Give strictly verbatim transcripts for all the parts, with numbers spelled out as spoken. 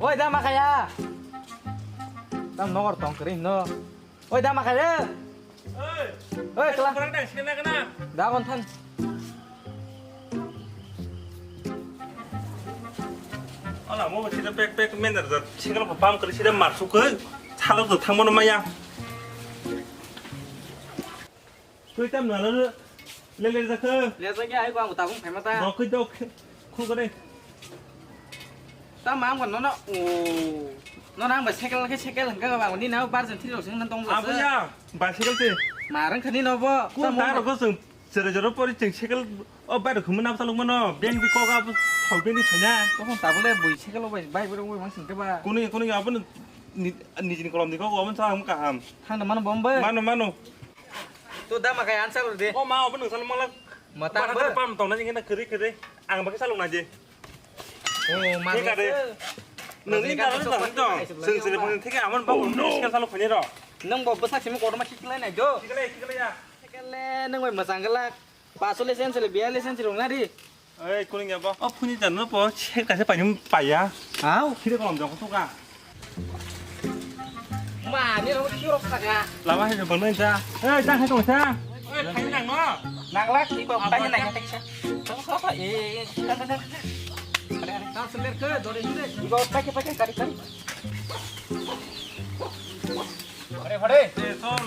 Oi, da ma khaya. Tam nogor tong kering no. Oi, da ma khaya. Oi. Oi, kela. Kurang dang, sini nak kena. Da kon than. Ala mo sida pek pek mender da. Single pam kari sida marsuk ke. Chalok tu thang mono maya. Tui tam nana le le jakhe. Le jakhe ai ko ang tabung phaima ta. Dok dok. Khu kare. Ta ma ang no no. O. No nang ba cycle ke cycle hangka ba ni na bar jan thiri rok sing nan tong. Abo ya. Bicycle te. Ma rang khani no bo. Kun ta rok sing jere jere pori sing cycle o bai rok khumna ta lok mano. Beng di ko ga thol beng di thanya. Ko ta bole bui cycle bai bai rok bai mang sing ke ba. Kuni kuni abo ni ni kolom di ko abo sa ham kaham. Thang da mano bombe. Mano mano. To da ma kai answer de. O ma, obo nung salo malak. Matang ba. Pam tong na jingna kiri kiri. Ang bagi salung na je. Oh, ma. Thik ade. Nung ni daro daro dong. Sing sing pon thik amon ba. Oh, no. Sikal salo khani ro. Nung bo bwsak simi kotor ma sikle nai do. Sikle sikle ya. Sikle nung bai masang gelak. Paso le sen sele biya le sen sele nari. Ei, kuning ya, bo? O phuni jan no, bo, se kaisa paini paya. Au. Khire kolom jong suka. Ma, ni ro khiro saka. Lama he bang nai ta. Ei, jang he tong sa. Ei, thai nang no. Nang lak, iko tai nang ta sa. Tong so so, eh, eh, tang tang tang. Are are. Ta seler ke, dore jure. Iko tai ke tai ke, kari kari. Hore, hore. Eh, tol.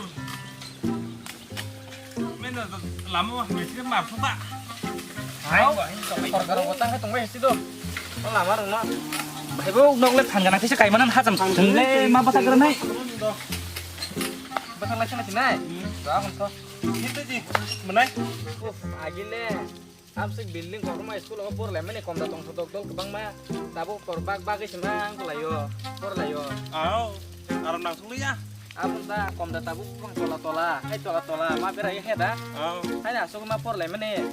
Meno lamo hamya sih mar suka. Hai, sorkar kota hai tong bai sih do. Lama rong na. Ebo nok le thangana kisa kai manan hajam. Thang le ma bata kara nai. Bata lai sana sinai. Dah, untuk. Itu ji, menai. Uf, agile. Amsik building kotorma school o porlaimani komda tongthotok dol kwbangma tabuk tor bak bagwi se ma wngkulaio porlaio. Ao, aro nangsukliya. Aboni ta komda tabuk bwkhang tola tola, hai tola tola ma berai he da. Ao. Haino aswk ma porlaimani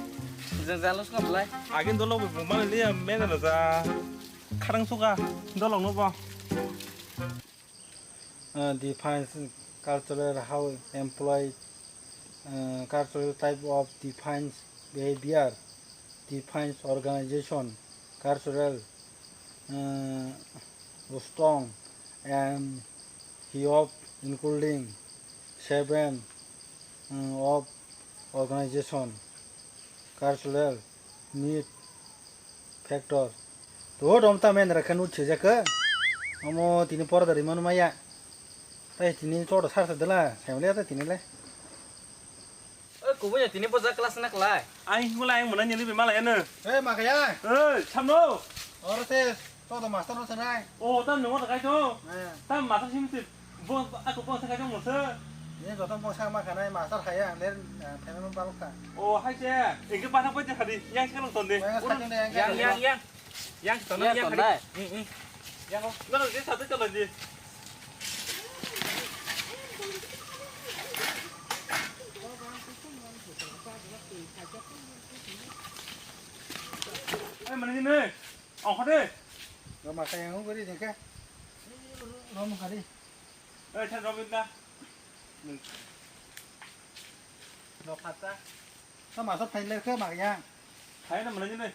jwngjal wngkha belai. Agini dolok bo bumani liya mena rwja kharang suka dolokno bo. Uh, defines cultural how employed, uh, cultural type of defines behavior, defines organization, cultural, uh, strong and he of including seven, uh, of organization, cultural need factor. To dom ta men rakha nu chejak. Omo tini porda rimanu maya. Tai tini chodo sar sar dela, saimle ta tini le. Oi, kubunya tini boja class na klai. Ai, mulai ang mana nyeli be malai ano. Eh, makaya. Eh, samno. Oro se chodo master ro sanai. Oh, tam nungo ta kai to. Eh. Tam master sim sim. Bo, ako bo sa kai to mo se. Ni joto bo sa ma khanai master hai ang ler, eh, theme mo balok kha. Oh, hai se. Engke pana pa je khadi. Yang se long ton de. Yang, yang, yang. Yang, yang, yang. Yang tono, yang tono. Hmm, hmm. Yang, oh, no, no, dia satu jalan je. Eh, mana ni? Oh, kau deh. Lo makan yang ungkuri deh, ke? Lo makan deh. Eh, chan Robin dah. Lo kata. Lo masuk thailer ke, makan. Thai na mana ni?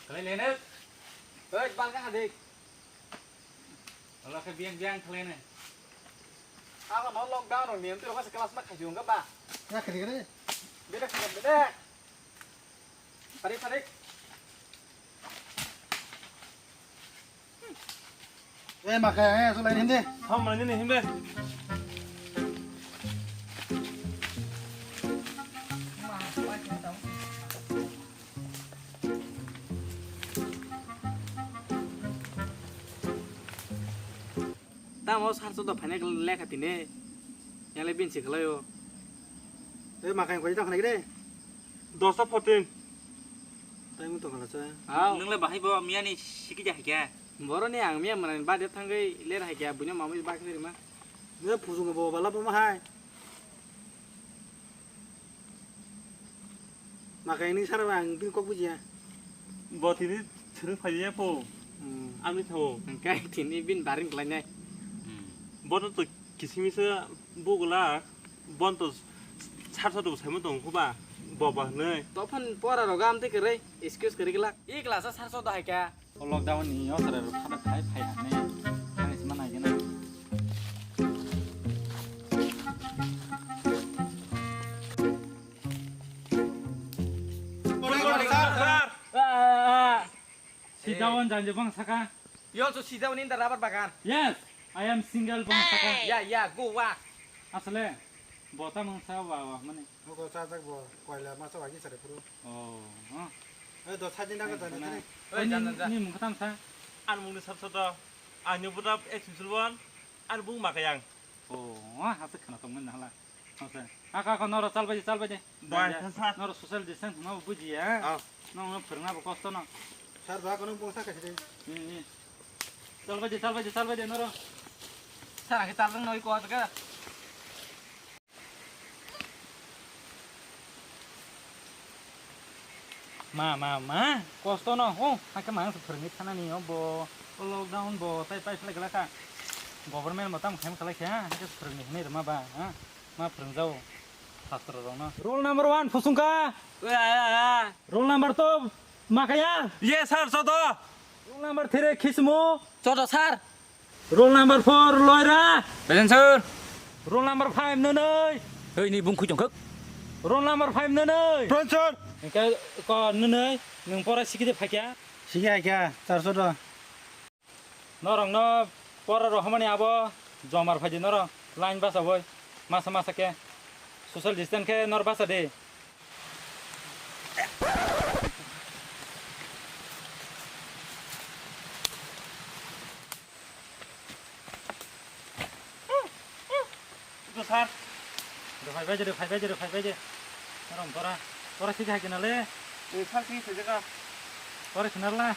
Khlai lene. Oi, bal ka hadik. Ala khe biang biang khlai ne. Abo no lockdown ni, entero bas class ma khaji ongga ba. Ya khri khri. Beda khri beda. Pari pari. Eh, makai, eh, sulai hindi. Ham, mana ni hindi. Tamo sarso do phane lekha tine. Yale bin sikhlayo. Eh, makai koi ta khnai re. Dosta fourteen. Tai mo tongkha sa. Aw. Nung le bahai bo miya ni siki ja haikya. Boro ni ang miya mwnani bade thangwi ler haikya buino mamwi bakhe rima. Ne phusung bo bala bo ma hai. Makai ni sara ang bin kok bujiya. Bo tini thwrwng phaiya po. Hmm. Amni thawo. Hwnkhe tini bin baring khlainai. Hmm. Bo to Kisimisa bugla bonto sar soto saimo tong khuba boba hwnwi. Tophon pora roga amte kwrwi excuse kwrwi glak. I class a sar soto hai kha. O lockdown ni o sara rok khana khai phai hwnwi thangwi sima nai gana. Sir, sir. Ah, ah, ah. Sit down, janje bang saka. You also sit down in the rubber bagan. Yes, I am single bang saka. Yeah, yeah, go wa. Asle, bota mangsa wa wa mane. Ogo sajak bo koila masa wa ki sare puru. Oh, ha. Eh, do sajin daga jani tane. Oi, jan, jan, jan. Ni mung khatam sa. An mung ni sab soto. Ani buta ex misul bon. An bung makayang. Oh, ha, hasa khana tong mane hala. Hasa. Aka ko noro chal baje, chal baje. Bai, sir. Noro social distance no buji ya. Ah. No, no, phwrwngna bo kosto no. Sir, ba kono bung sa kasi de. Ni, ni. Chal baje, chal baje, chal baje noro. Sir, ake chal bang noi ko ka. Ma, ma, ma, kosto no, oh, hake mang se phwrwngwi thanani, oh, bo, oh, lockdown bo, tai pai phlai glak kha. Government bo tamo khaima khlai kha, hake phwrwngwi hwnwi rwma ba, ha? Ma phwrwngjao, sastro rok no. Roll number one, Phusungkha. Oi, ai, ai, ai. Roll number two, Makaya. Yes, sir, soto. Roll number three, Khismu. Soto, sir. Roll number four, Loira. Present, sir. Roll number five, Nwnwi. Hei, ni bung khui tongkhok. Roll number five, Nwnwi. Present, sir. Hingke ko Nwnwi, nwng pora sikide phaikya? Sigi haikya, sir, soto. Norok no pora rohormani abo jomar phaidi norok line basa boi masa masa khe social distance khe nor basa di. Ito sir. Ito phai bai je, phai bai je, phai bai je. Norok pora, pora sigi hai kena le. Ni sir sigi sejaka. Pora kena la.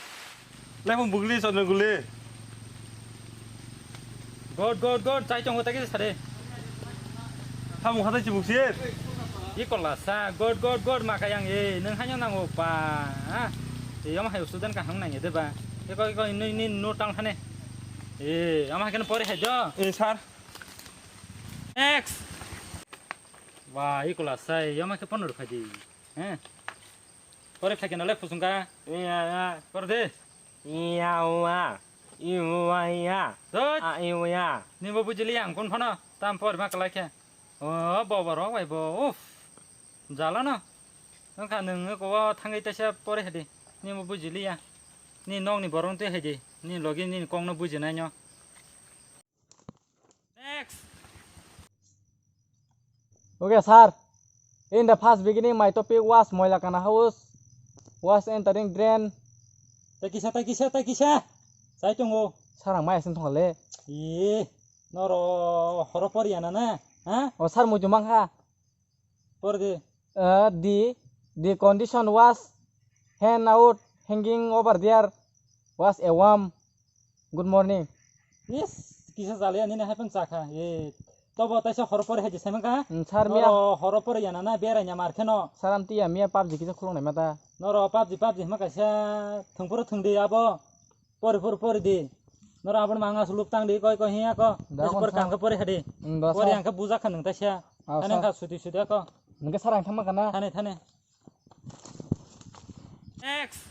Lemon bugli, chondon guli. God, God, God, chai tongo tagi sare. Hamung hatai chibuk sir. I kola sa, God, God, God, makayang e, nung hanyo nango pa. Ha? E, yom hayo student ka hang nang e de ba. E ko, e ko, ni, ni, no tang hane. E, ama hakan pore hai jo. E, sir. Next. Wa, i kola sa, yom ke ponor phadi. He. Pore phai kena le Phusungkha. Iya, iya. Pore de. Iya, wa. Iwa, iya. Dot. A, iwa, iya. Ni bo bujili ang kon phano. Tam por ma kalai khe. O, bo, bo, rok bai bo. Uf. Jala no. Nang kha nung ko thangwi taisa pore hadi. Ni bo bujili ya. Ni nong ni borong twi hadi. Ni logi ni kong no bujinai no. Next. Okay, sir. In the first beginning, my topic was Moila Kana House was entering drain. Tai kisa, tai kisa, tai kisa. Sai tongo. Sir, ang maya sing thongkha le. Ee, noro horo poriya na na? Ha? O, sir, muitu mangkha. Por di. Uh, the, the condition was hand out hanging over there was a warm. Good morning. Yes, kisa jaliya nini hai pun chakha. Ye, tobo taisa horo pore hai je saimang ka? Mm, sir, miya. Noro horo pore yana na berai nya mar kheno. Sir, am tiya miya PUBG kisa khulung nai mata. Noro PUBG, PUBG hima kaisa thungpuro thungdi abo. Pori, pori, pori di. Noro abon manga suluk tang di, koi, koi, hiya ko. Da, pori kon sa. Kangke pori hadi. Mm, da, pori sa. Angke buja kha nung taisa. Ah, thane sa. Kha suti, suti ko. Nungke sir ang thangma kana? Thane, thane. Next.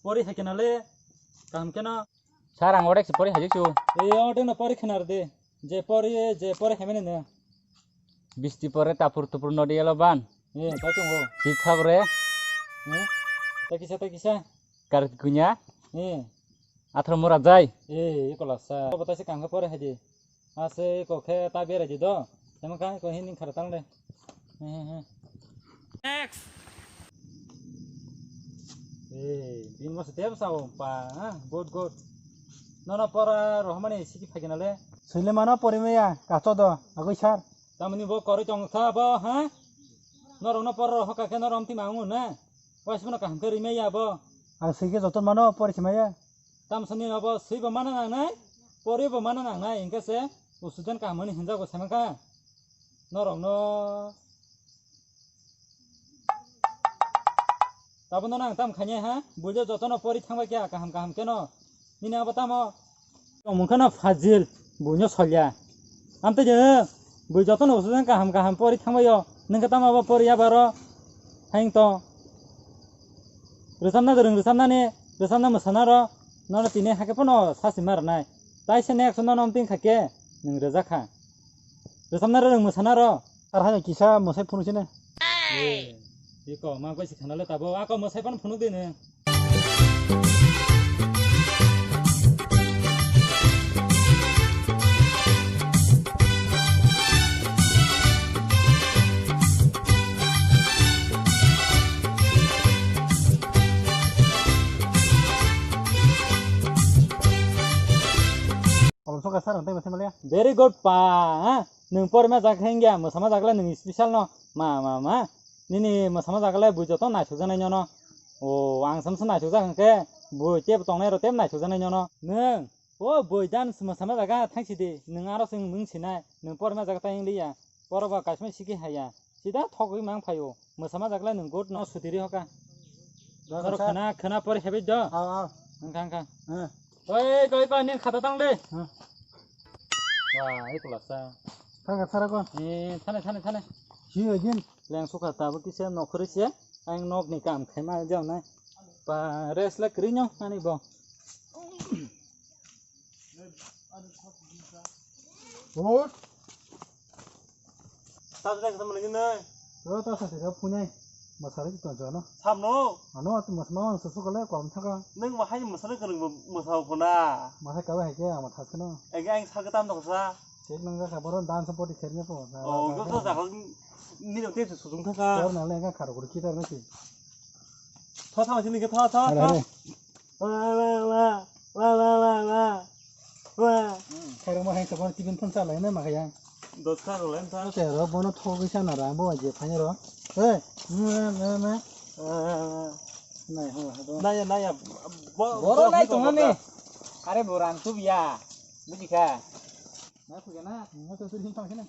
Pori hai kena le. Kaham kena. Sir, ang odek si pori hai su. E, odek na pori khenar de. Je pori, je pori hai mene ne. Bisti pore tapur tupur nodi elo ban. E, ta tung ho. Sitha pore. E, ta kisa, ta kisa. Karit kunya. E. Athro mura jai. E, ikola sa. Bata se kangka pori hai de. Ase ko khe ta berai di do. Tamo ka ko hin khara tang de. He, he, he. Next. Eh, bin mas tep sa o pa, ha? Good, good. Nono pora rohmani siki phagina le. Sile mano pori meya, kacho do, agoi sir. Tamoni bo koroi tong tha bo, ha? Norok no pora rohka khe norok ti mangu na. Wais bono kaham khe ri meya bo. Ang sike joto mano pori khimaya. Tamsani abo swibo mana nangnai, poribo mana nangnai, hinkhe se student kaham hwnwi hinjago saimangkha norokno. Tabukno nang tam khainai ha, buijo jotono pori thangbai kha kaham kaham kheno. Nini abo tamo Tongmung kheno fajil, buino solya. Amtwi je, bui jotono usujan kaham kaham pori thangbaio. Nwng khe tamo abo pori ya baro. Haing to. Rwchapna rwng rwchapnani, rwchapna mwsana ro. Nono tini hakhe phano sasi ma rwnai. Tai se next nono amtwi khake, nwng rwjak kha. Rwchapna rwng mwsana ro. Sar hai kisa mwsai phunuk sini. Iko ma goi si khana le tabo. Ako mwsai pan phunuk di nwng. Kolom soka sar ang tei mwsai maliya. Very good pa. Ha? Nwng porima jak khe wngya, mwsama jak le nwng special no. Ma, ma, ma. Nini mwsama jak le bui joto naisuk jaknai nono. O, ang samsa naisuk jak hwnkhe bui tebo tongnai ro tebo naisuk jaknai nono. Nwng, o bui dan mwsama jak thang sidi. Nwng aro swng nwng sinai. Nwng porima jak tai wng liya. Borok ba kaisa sikhi haya. Sida thogwi mang phaio. Mwsama jak le nwng good no sutiri hoka. Norok khana, khana pori hebi do. Aw, aw. Wngkha, wngkha. Oi, koi pa, nini khata tang de. Wah, ekla sa. Thangkha, thara ko. Eh, thane, thane, thane. Si again. Leng sukha tabo kisa nokhori se. Ang nok ni kam khaima jao nai. Pa, rest la kri nyo, ani bo. Hut. Tato dai kata mani nai. Yo ta sa sida phunai. Masari ki tonjo no. Samno. Ano atu mas mawang susu kale kom thaka. Nang mahai masari kene masa ko na. Masai kawe hai ke ama thas keno. Ege ang sa kata ndo sa. Cek nang ka boro dan sa poti khernya po. Oh, yo sa sa ni no te su sung thaka. Kor na le ka kharo kur ki tar na ki. Tho tho sini ke tho tho tho. Wa wa wa wa wa wa wa. Wa. Khairok ma hai sabon tibin phone chalai na ma khaya. Dos ka rok lai sa. Te ro bono thogwi sa na ra bo je phanya ro. Hey, ma ma ma. Nai ho ha do. Naya naya. Boro nai tongani. Are boran tu biya. Bujikha. Na khujana. Mo to suri phang khana.